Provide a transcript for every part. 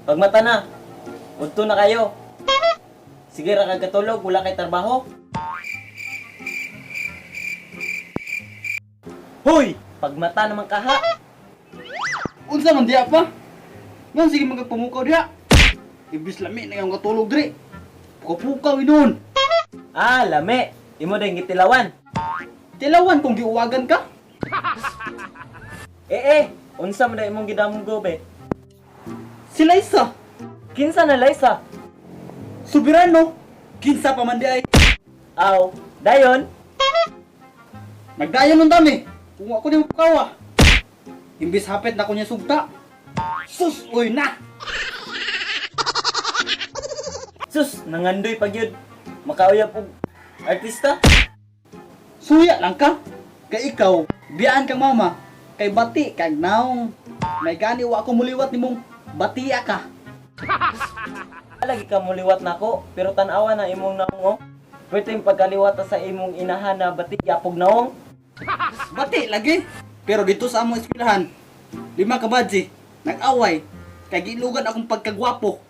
Pagmata na. Udto na kayo. Sige ra kag katulog, wala kay trabaho. Hoy, pagmata naman kaha. Unsa man diha pa? Ngan sige magpamukaw diha. Ibis lami na yung katulog diri. Pukaw-pukaw inon. Ah, lami. Imo din gitilawan. Tilawan kung giuwagan ka. Eh eh, unsa man na imong gidamgo be? Si Liza, Kinsa na Liza? soberano. Kinsa pa man di ay. Aw, dayon. Nagdayon nun dami. Kung ako ni pukawa. Imbis hapit na ko niya sugta. Sus, uy na. Sus, nangandoy pag yun. Makauyab og artista. Suya lang ka. Kay ikaw, biyaan kang mama. Kay bati kag naong. May gani wa ako muliwat nimong batia ka. Lagi ka muliwat nako, pero tan-awa na imong naong oh. Pwede yung pagkaliwat sa imong inahan na bati yapog naong. Bati lagi. Pero dito sa among eskwelahan, lima ka badji, nag-away, kay gilugan akong pagkagwapo.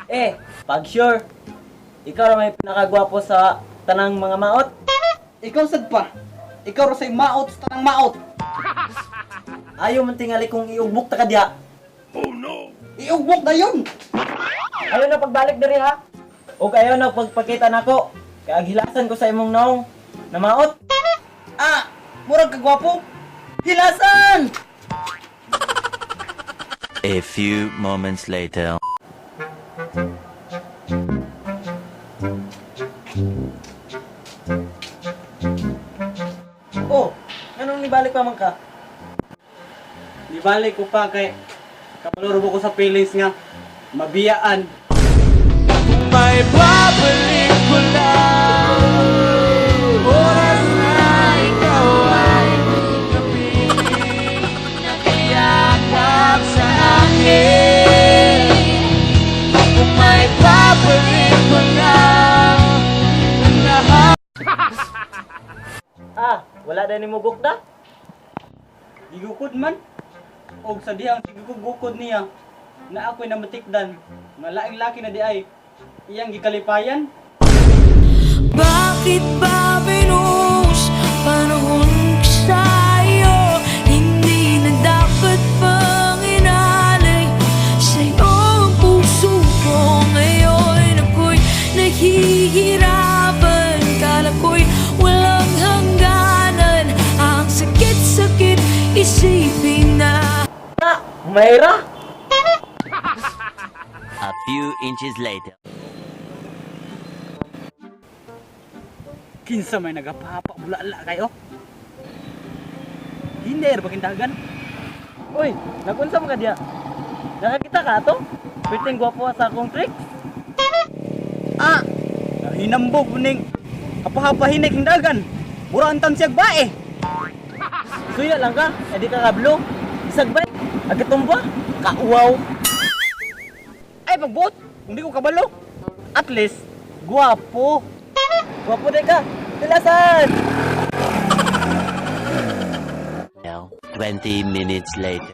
Eh, pag sure, ikaw ra may pinakagwapo sa tanang mga maot. Ikaw sad pa. Ikaw ra say maot sa tanang maot. Ayaw man tingali kung iugbok ta ka diha. Iugbok na yun. Ayaw na pagbalik diri ha. Ug ayaw na pagpakita nako. Kay aghilasan ko sa imong naong na maot. Ah, murag kagwapo. Hilasan! A few moments later. Oh, nganong nibalik pa man ka? Nibalik ko pa kay kabaluro ko sa feelings nga mabiyaan. May babalik ko lang oras na ikaw ay kapiling, nakayakap sa akin. Kung may babalik ko lang ang lahat. Ah, wala na nimo gukda? Gigukod man. Og sa dihang sigugukod niya na ako'y namatikdan nga laing laki na di ay iyang gikalipayan. Bakit ba binuhos panahon ko sa'yo? Hindi na dapat pang inalay sa'yo ang puso ko. Ngayon ako'y nahihirapan. Kala ko'y walang hangganan. Ang sakit-sakit isipin na Ah, mayra. A few inches later. Kinsa may nagapapa bulala kayo? Hindi er bakindagan. Uy, nagunsa man ka diha? Nakakita ka ato? Perting gwapo sa akong tricks. Ah, hinambog kuning hapa-hapa hinay kindagan. Mura ang tansiyag bae. Suya lang ka, edi ka kablo. Isag bay, agatumba, kauwaw. Ay pagbuot, kung di ko kabalo. At least guwapo. Gwapo day ka. Tilasan! Now, 20 minutes later.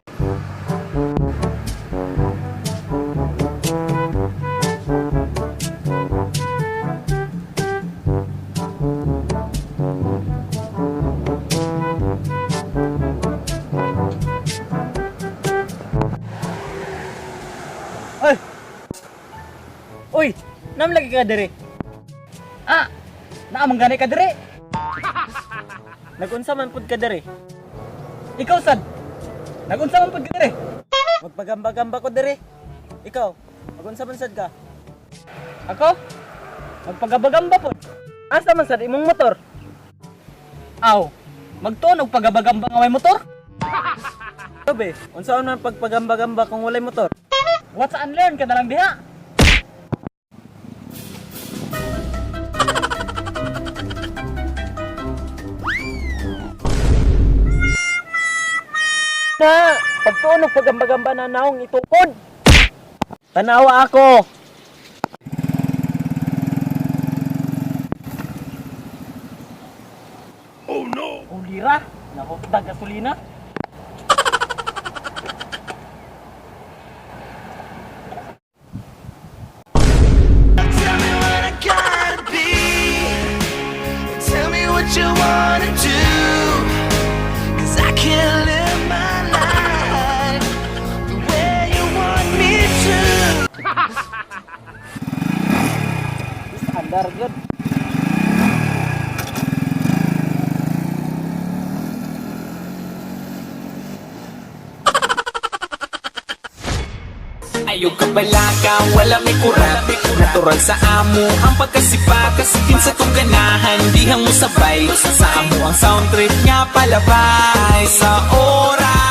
Ay, Uy, nam lagi ka diri. ah, naamang gani ka dire. Nagunsa man pud ka diri. Ikaw sad. Nagunsa man pud ka dire. Magpagamba-gamba ko diri. Ikaw, magunsa man sad ka? Ako? Magpagabagamba pod. Asa man sad imong motor? Aw, magtuon og pagabagamba nga may motor. Sabi, unsaon man pagpagamba-gamba kung walay motor? What's unlearn ka na lang diha? Na, pagtuon og pagamba-gamba na naong itukod. Tanawa ako. Oh no! Ulira, nahukda gasolina. Andar gyud. Ayaw ka balaka, wala may kurap. Natural sa amo ang pagkasipa. Kinsa tong ganahan, dihang mo sabay. Sa amo ang sound trip nga palabay. Sa oras